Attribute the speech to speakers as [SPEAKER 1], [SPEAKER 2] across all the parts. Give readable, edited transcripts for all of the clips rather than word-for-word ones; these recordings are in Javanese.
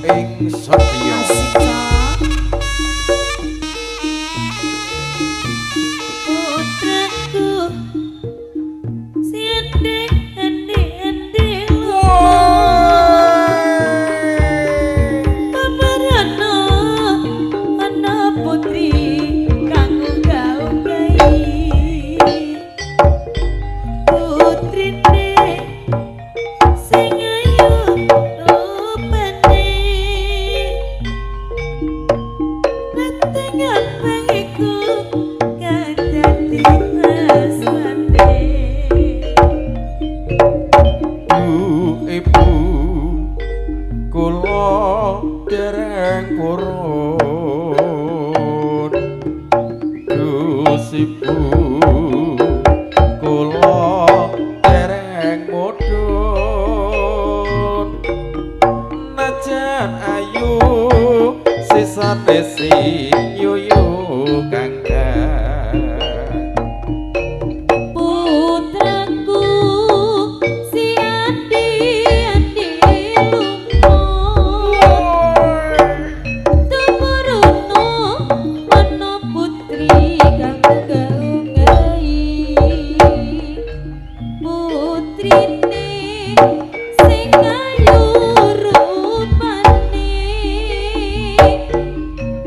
[SPEAKER 1] ing setya.
[SPEAKER 2] Putraku si ende-ende pamarana ana putri kang unggah-unggahi putrine sing ayu rupane letengan iku kang dadi asmane.
[SPEAKER 1] Bu ibu kula dereng purun, Gusibu kula dereng mudhun, najan ayu sisane si yuyu kang.
[SPEAKER 2] Putraku si andi-andi lumut tumuruna ana putri kang unggah-unggahi putrine sing ayu rupane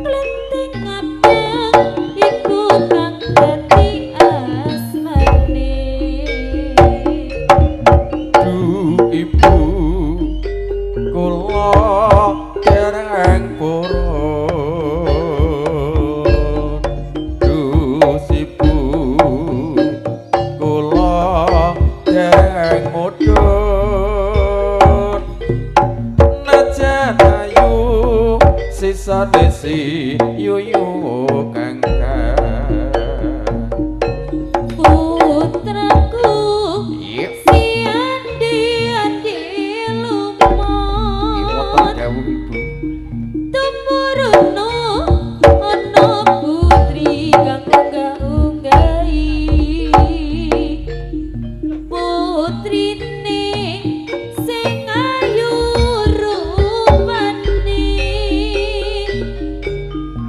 [SPEAKER 2] klenteng abang iku kang dadi asmane.
[SPEAKER 1] Du ibu kula dereng purun, Du sibu kula dereng mudhun, najan ayu sisane si yuyu kang.
[SPEAKER 2] Putraku si andi-andi lumut
[SPEAKER 1] Dawuh ibu.
[SPEAKER 2] Tumuruna ana putri kang unggah-unggahi putrine sing ayu rupane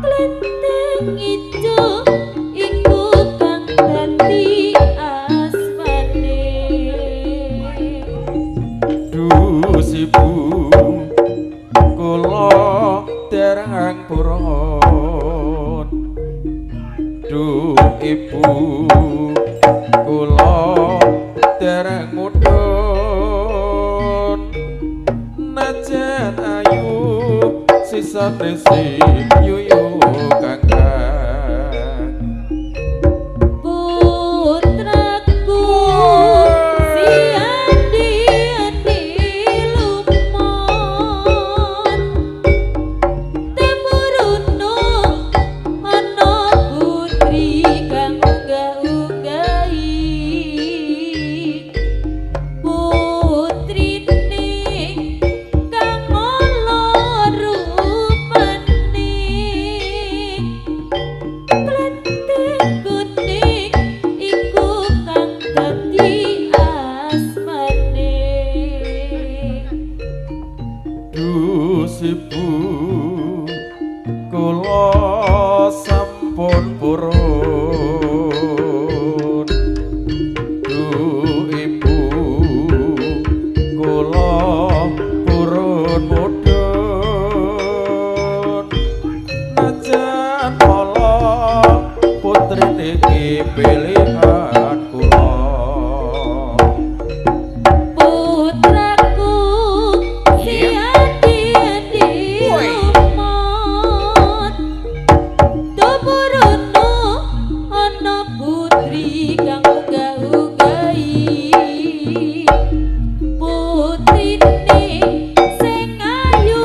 [SPEAKER 2] klenteng ijo iku kang dadi asmane.
[SPEAKER 1] Du sibu kula dereng purun, Du ibu kula dereng mudhun, najan ayu sisane si yuyu kang.
[SPEAKER 2] Putraku si andi-andi lumut temuruna ana putri kang unggah-unggahi putrine kang ala rupane klenteng kuning iku kang dadi asmane.
[SPEAKER 1] Du sibu kula sampun purun, Du ibu kula purun mudhun, najan ala putri niki pilihan kula.
[SPEAKER 2] Putraku si andi-andi lumut tumuruna ana putri kang unggah-unggahi putrine sing ayu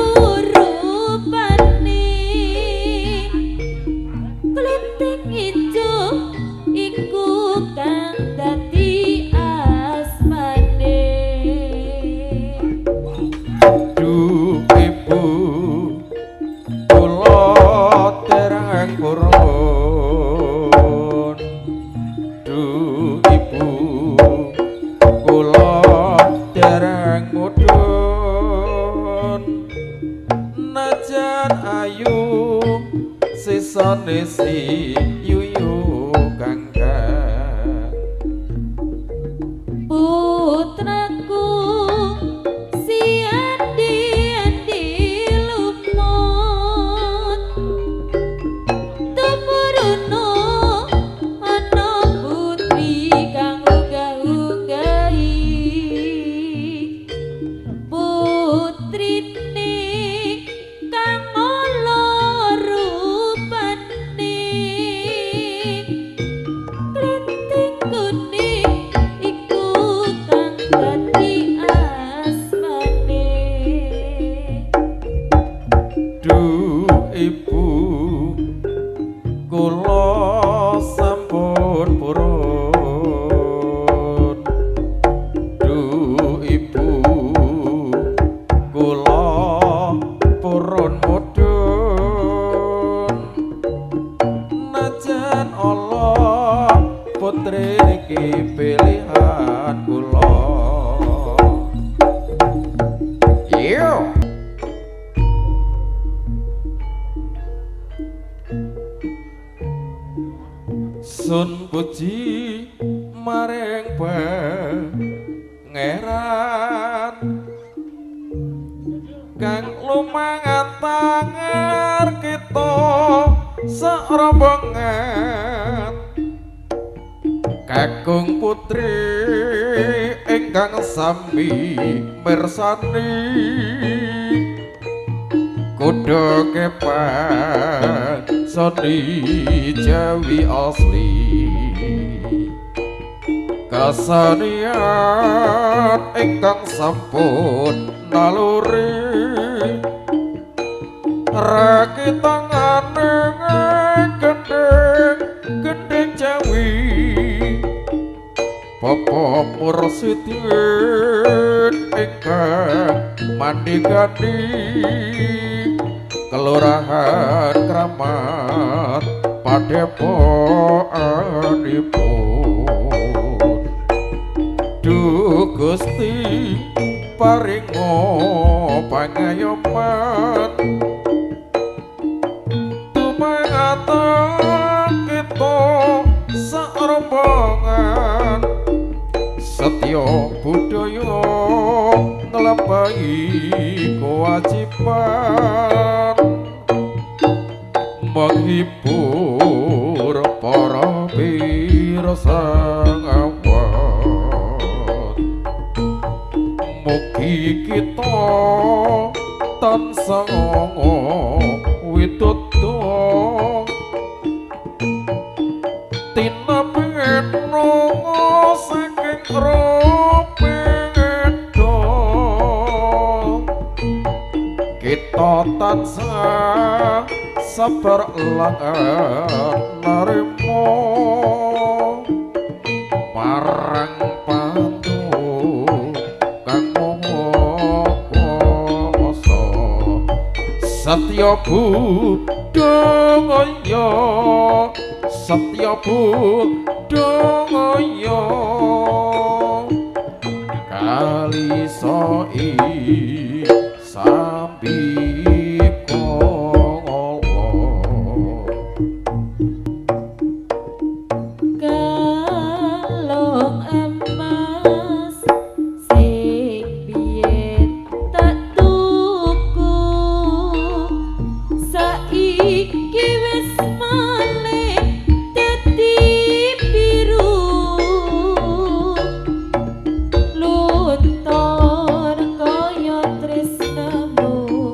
[SPEAKER 2] rupane klenteng ijo iku kang dadi asmane.
[SPEAKER 1] Du ibu kula dereng purun, Du ibu kula dereng mudhun, Najan ayu sisane si yuyu kangkang.
[SPEAKER 2] Putraku si Andi Andi lumut tumuruna ana putri kang unggah-unggahi putrine kang ala rupane klenting kuning iku kang dadi asmane.
[SPEAKER 1] Duh ibu kula sampun purun. Duh ibu kula purun mudhun. Najan Allah putri niki pilihan kula. Yo. Sun puji maring pangeran kang lumangan kita sarombongan kakung putri ingkang sami mirsani kuda kepan seni Jawi asli kasanian ingkang sampun naluri rakitangane gendheng gendheng Jawi Bapak Mursidin ingkang mandhegani Kelurahan Kramat padepokanipun. Duh Gusti paringa pangayoman dumateng kita sarombongan setya budaya nglampahi kewajiban menghibur para pirsangawan. Mugi kita tansah witudo tinapeno saking rupedo kita tansah sabar lan narima marang pantu kang maha kuwasa. Satya budaya satya budaya kalisa sambi
[SPEAKER 2] Kalung emas sing biyen tak tuku saiki wis malih dadi biru luntur kaya tresnamu.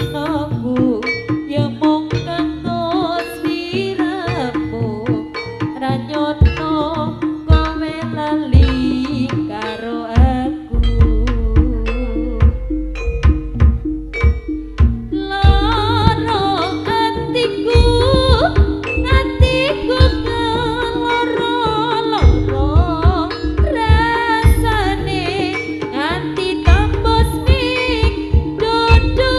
[SPEAKER 2] tresnoku ya mung kanggo sliramu, ra nyono kowe lali karo aku. Loro atiku, atiku keloro-loro rasane nganti tembus ning dodo.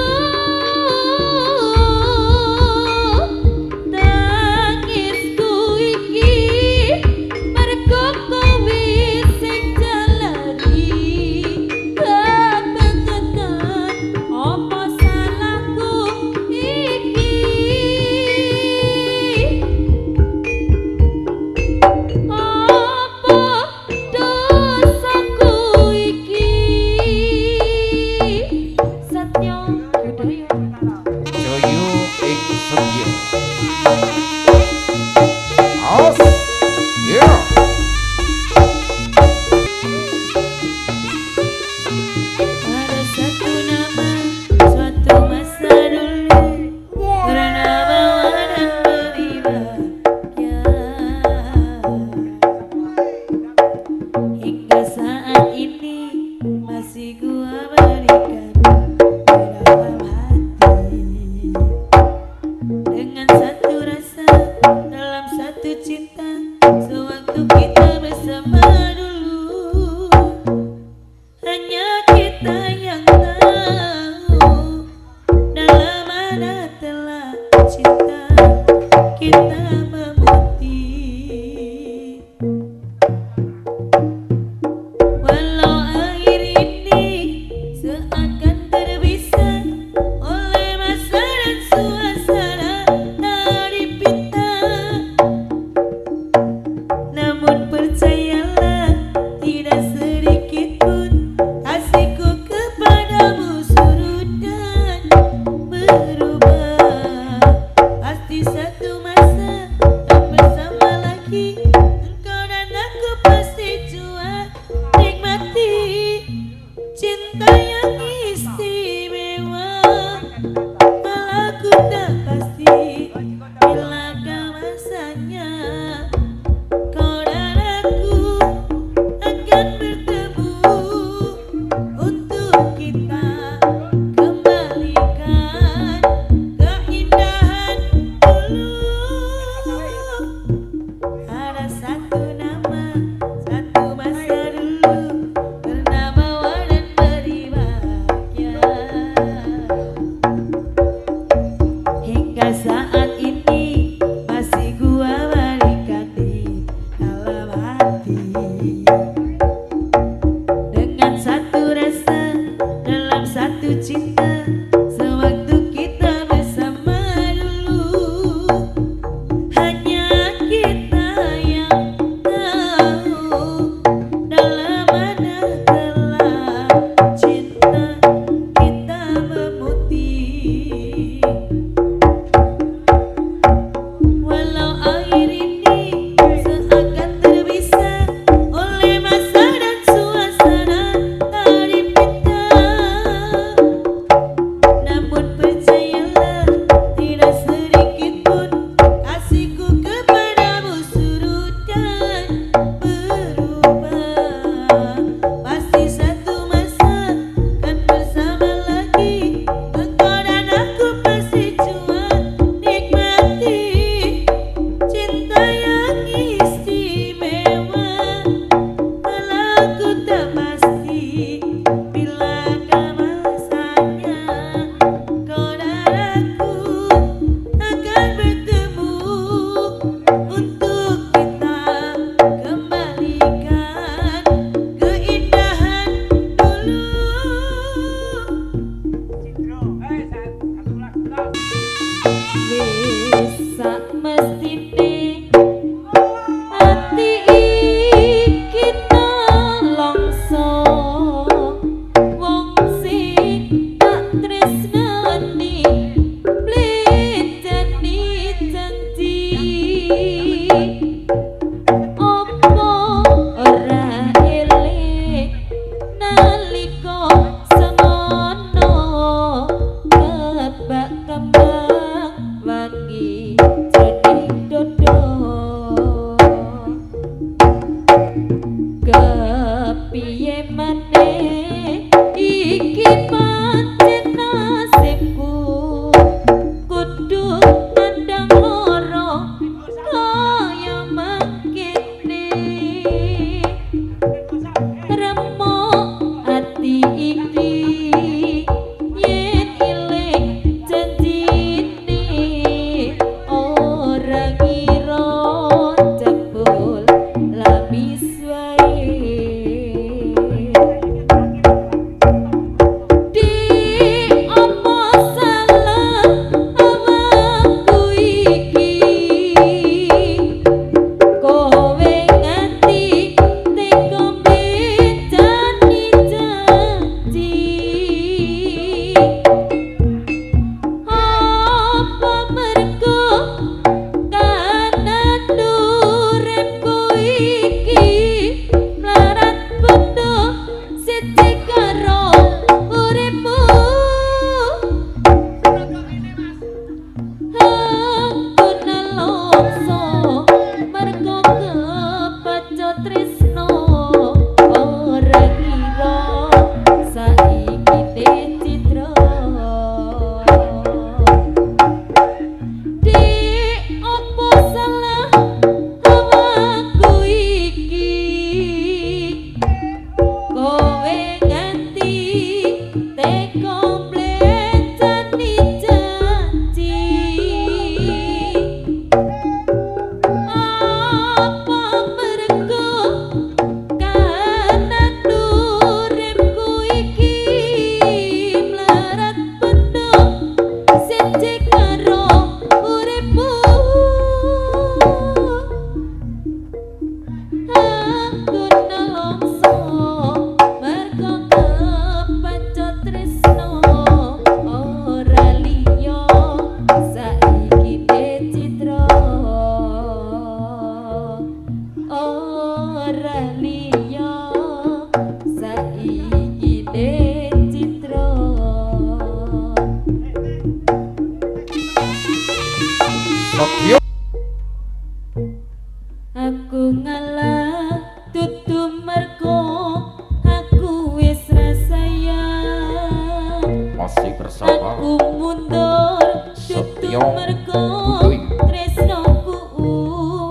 [SPEAKER 2] mergo
[SPEAKER 1] Budaya.
[SPEAKER 2] Tresnoku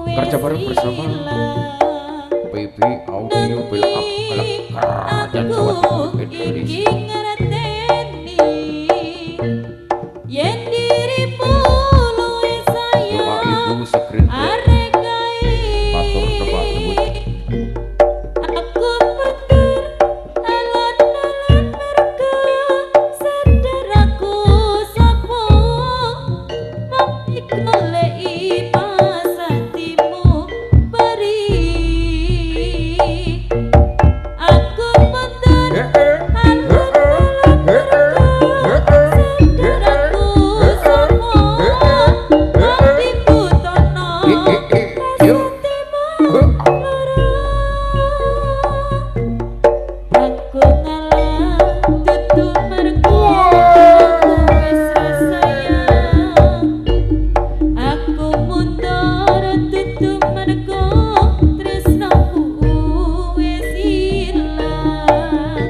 [SPEAKER 2] wis
[SPEAKER 1] Kerja bareng bersama
[SPEAKER 2] ilang.
[SPEAKER 1] PB Audio Build Up
[SPEAKER 2] Nanging
[SPEAKER 1] Kerajaan Jawa
[SPEAKER 2] aku
[SPEAKER 1] Timur
[SPEAKER 2] iki
[SPEAKER 1] Indonesia.
[SPEAKER 2] Ngerteni yen dirimu luwih
[SPEAKER 1] Bapak
[SPEAKER 2] sayang
[SPEAKER 1] Ibu Screen
[SPEAKER 2] arek kae.
[SPEAKER 1] Matur tembak nuwun.
[SPEAKER 2] Aku mundur alon-alon mergo sadar aku sapa mung digoleki pas atimu beri. Aku mundur alon-alon mergo sadar aku sapa atiku tono pas atimu lara. Aku ngalah dudu mergo aku wis ra sayang. Aku mundur dudu mergo tresnoku wis ilang.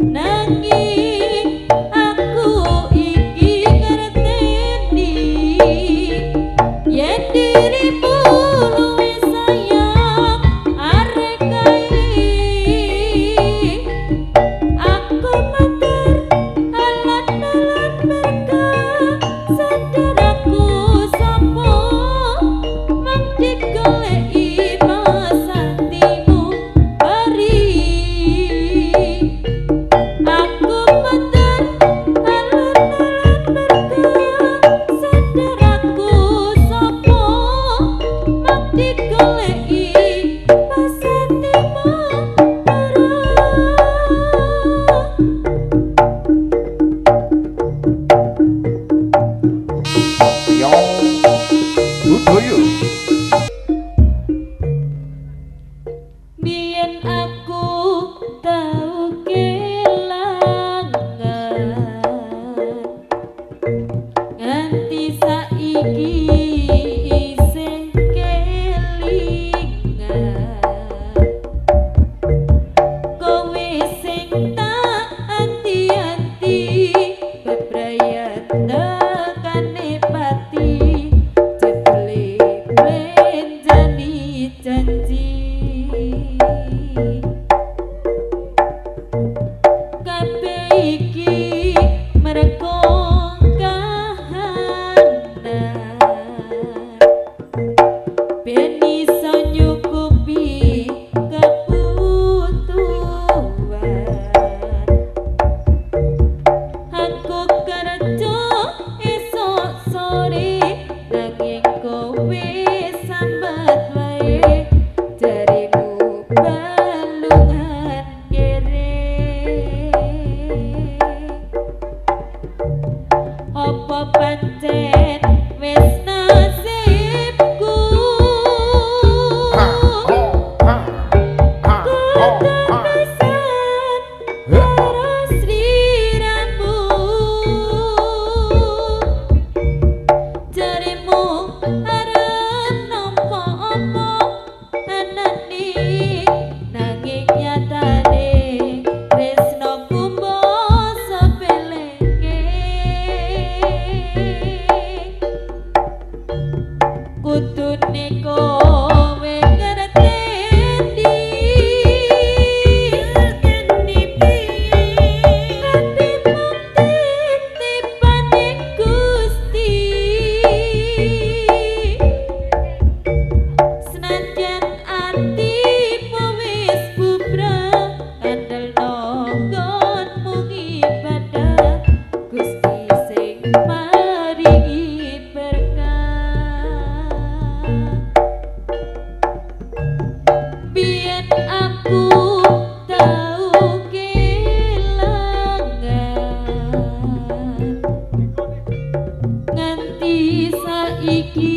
[SPEAKER 2] Nanging aku iki ngerteni yen dirimu luwih sayang arek kae. Aku mundur alon-alon mergo sadar aku sapa mung digoleki pas atimu beri. Aku mundur alon-alon mergo sadar aku sapa mung digoleki pas atimu beri.
[SPEAKER 1] Setyo Budaya.
[SPEAKER 2] Biyen aku tau kelangan nganti saiki isih kelingan. Kowe sing tak anti-anti bebrayan tekane pati jebule blenjani janji. Kabeh iki mergo kahanan ben iso nyukupi kebutuhan. Aku kerja esuk sore nanging kowe sambat wae jarimu balungan kere. Apa pancen wis nasibku kudu pisan karo sliramu. Jarimu arep nampa apa anane nanging nyatane tresnoku mbok sepeleke. Kudune kowe ngerteni ngerteni piye atimu titipane Gusti. Senajan atimu wis bubrah andelno nggonmu ngibadah Gusti sing maringi berkah. Biyen aku tau kelangan nganti saiki